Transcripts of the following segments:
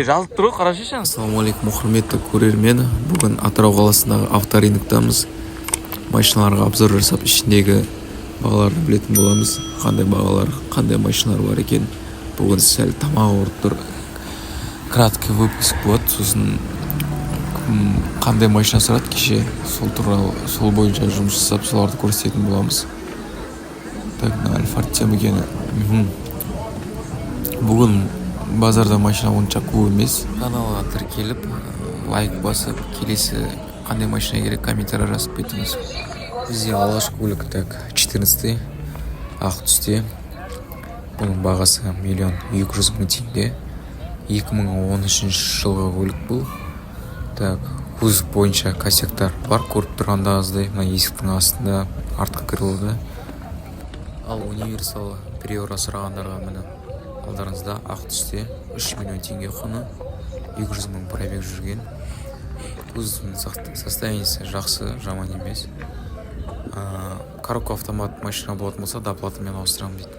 Жазылып тұр ғой, қарашы. Ассалаумағалейкум, құрметті көрермен! Бүгін Атырау қаласындағы авторыноктамыз. Машиналарға обзор жасап, ішіндегі бағаларды білетін боламыз, қандай бағалар, қандай машиналар бар екен. Бүгін сәл тамақ ауырып тұр, краткий выпуск болады. Сосын кім қандай машина сұрады кеше, сол туралы, сол бойынша жұмыс жасап, соларды көрсететін боламыз. Так, мына Альфард тема екен. Бүгін базарда машина онша көп емес. Каналға тіркеліп, лайк басып, келесі қандай машина керек, комментарий жазып кетіңіз. Бізде алғашқы көлік, так, 14, ақ түсте. Бұның бағасы 1 200 000 теңге. 2013 жылғы көлік бұл. Так, кузов бойынша косяктар бар, көріп тұрғандағыңыздай, мына есіктің астында, артқы крылода. Ал универсал Приора сұрағандарға, міне, алдарыңызда, ақ түсте, 3 миллион теңге құны, 200 мың пробег жүрген. Кузовтың состояниесі жақсы, жаман емес. Коробка автомат машина болатын болса, доплатамен ауыстырамын дейді.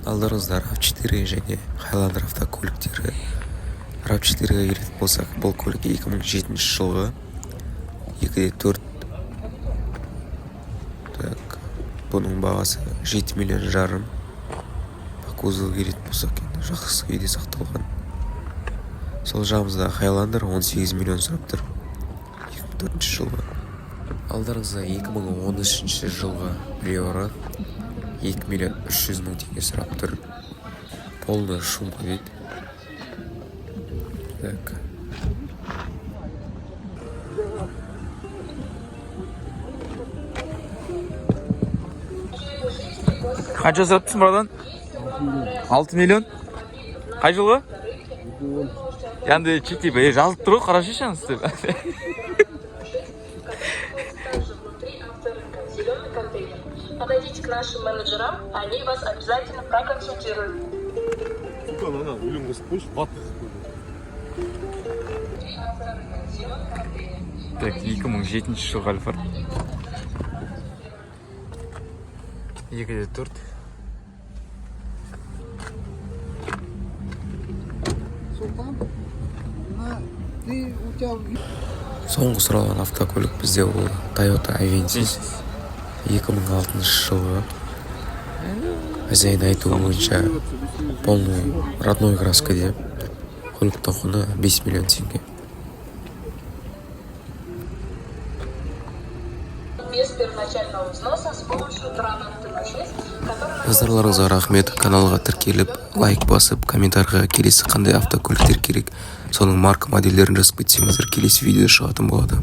Алдарыңызда RAV4 және Highlander автокөліктері. RAV4-ге келетін болсақ, бұл көлік 2007 жылғы, 2,4. Так, бұның бағасы 7,5 миллион. По кузову келетін болсақ, енді жақсы күйде сақталған. Сол жағымызда Highlander 18 миллион сұрап тұр, 2004 жылғы. Алдарыңызда 2013 жылғы Приора, 2 миллион 300 мың теңге сұрап тұр. Полный шумка дейді. Так. Қанша сұрап тұрсың, братан? 6 миллион. Қай жылғы? Енді типа жазылып тұр ғой, қарашы деп. Также внутри авторынка зеленый контейнер. Подойдите к нашим менеджерам, они вас обязательно проконсультируют. Сұлтан, ана өлең қосып қойшы, ватный қылып қойды. Авторынка, зеленый контейнер. Так, 2007 жылғы Альфард, 2,4. Султан, на, ты, у тебя Соңғы сұралған автокөлік бізде ол Toyota Avensis, 2006 жылғы. Хозяин айтуы бойынша, полный родной краска деп. Көліктің құны 5 миллион теңге. Без первоначального взноса с помощью Трана 06, который Назарларыңызға рахмет! Каналға тіркеліп, лайк басып, комментарийға келесі қандай автокөліктер керек, соның марка, модельдерін жазып кетсеңіздер, келесі видео шығатын болады.